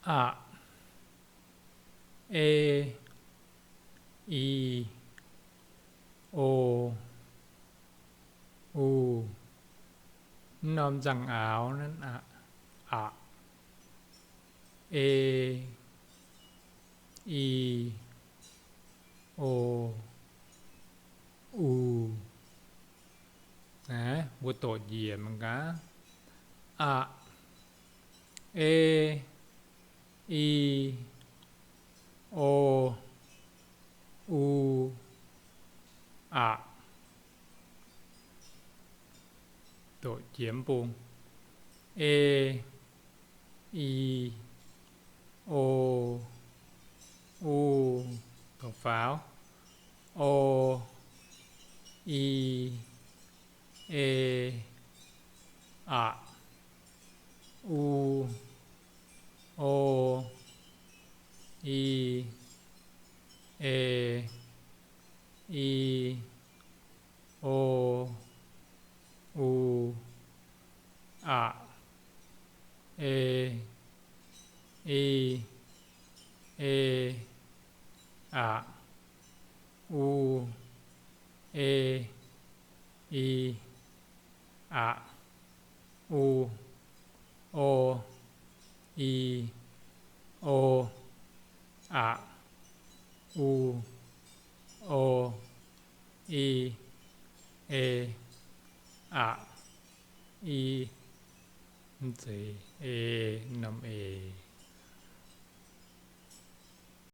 Aqc, e, i, o, u. Mv norm nzangc-aaux naaiv aqc, aqc, e, i, o, u. Mbuo doqc njiec mangc gaax. Aqc, e, i, o, u, aqc. Doqc jiex mv bung. E, i, o, u, doqc faaux. O, i, e, aqc, u, o, i, e, i, o, u, aqc, e, i, e, aqc, u, e, i, aqc, u, o, i, o, aqc, u, o, i, e, aqc, i, mv zeiz e, norm e.